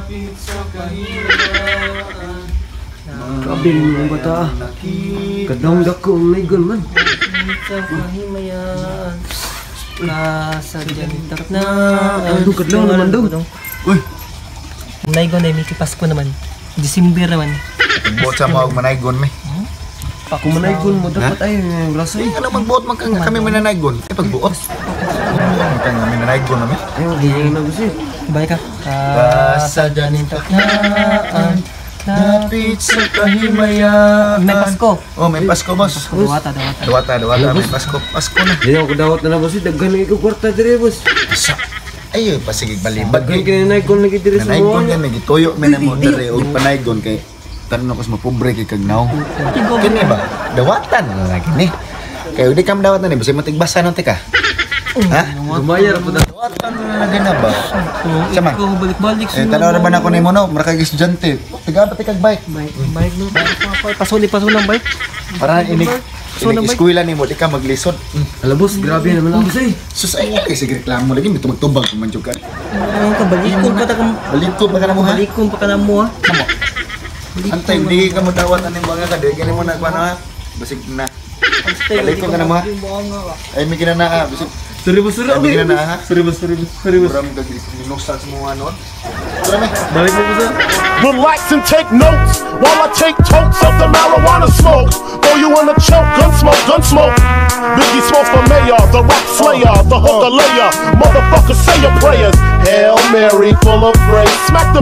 Lapit sa kahimayaan. Grabe naman ang bata ah. Kadlawng dako ang naigon man. Sa kahimayaan. Kasadyang taknaan. Dong, kadlaw naman, dong. Uy, Naigon ay Mickey, Pasko naman. December naman. Buot sa mga manaygon me. Kung manaygon mo, dapat ay rasa Ay, eh. ano magbuot man kang kami mananaygon? Ay pagbuot. Magbuot man kang kami mananaygon namin. Ay, magiging na gusto eh. Balik ka. Kasadyaning Taknaan. Lapit sa kahimayaan. May Pasko. Oh, may Pasko, boss. Dawata, dawata. Dawata, dawata, may Pasko. Pasko na. Hindi ako dawat na na boss eh. Daghan na ikaw kwarta dire, boss. Sa ay, pasigig balibad. Daghan ka na naigon lagi dire sa Nanaygon mga. yan, nagituyo may namo dere og panaygon kay tanon ako sa mapobre kay kagnaw. Kini ba? Dawatan na lagi ni. Kay di kam dawat na ni, basta matigbasa nun tika. Ha? Gumayar po na. Dawatan na lagi na ba? Sama. Ikaw balik-balik. Eh, tanaw na ba na ako nimo no? Mura kay estudyante. Tiga pa tikag bike. Bike, bike no. Pasuli, pasulang bike. Para inig inig eskwela nimo di ka maglisod. Ala boss, grabe naman ang boss eh. Sus ay lagi sige reklamo lagi mitubag-tubag man jud ka. Ano ka, balikon pa ta ka. Balikon pa ka na mo ha. Balikon pa ka na mo ha. Kamo. Antay di ka mo dawat aning mga ka di kini mo na kuan ha. Basig na. Balikon ka na mo ha. Ay may kinana ha. Basig Sorry boss, sorry. Ay, may kinana ha. Sorry boss, sorry boss, sorry boss. Mura mo kag minusan sa mga ano. Mura me. Balik mo boss ah. Relax and take notes while I take totes of the marijuana smoke. Throw you in a choke, gun smoke, gun smoke. Biggie Smalls for mayor, the rap slayer, the hooker layer. Motherfucker, say your prayers. Hail Mary, full of grace. Smack the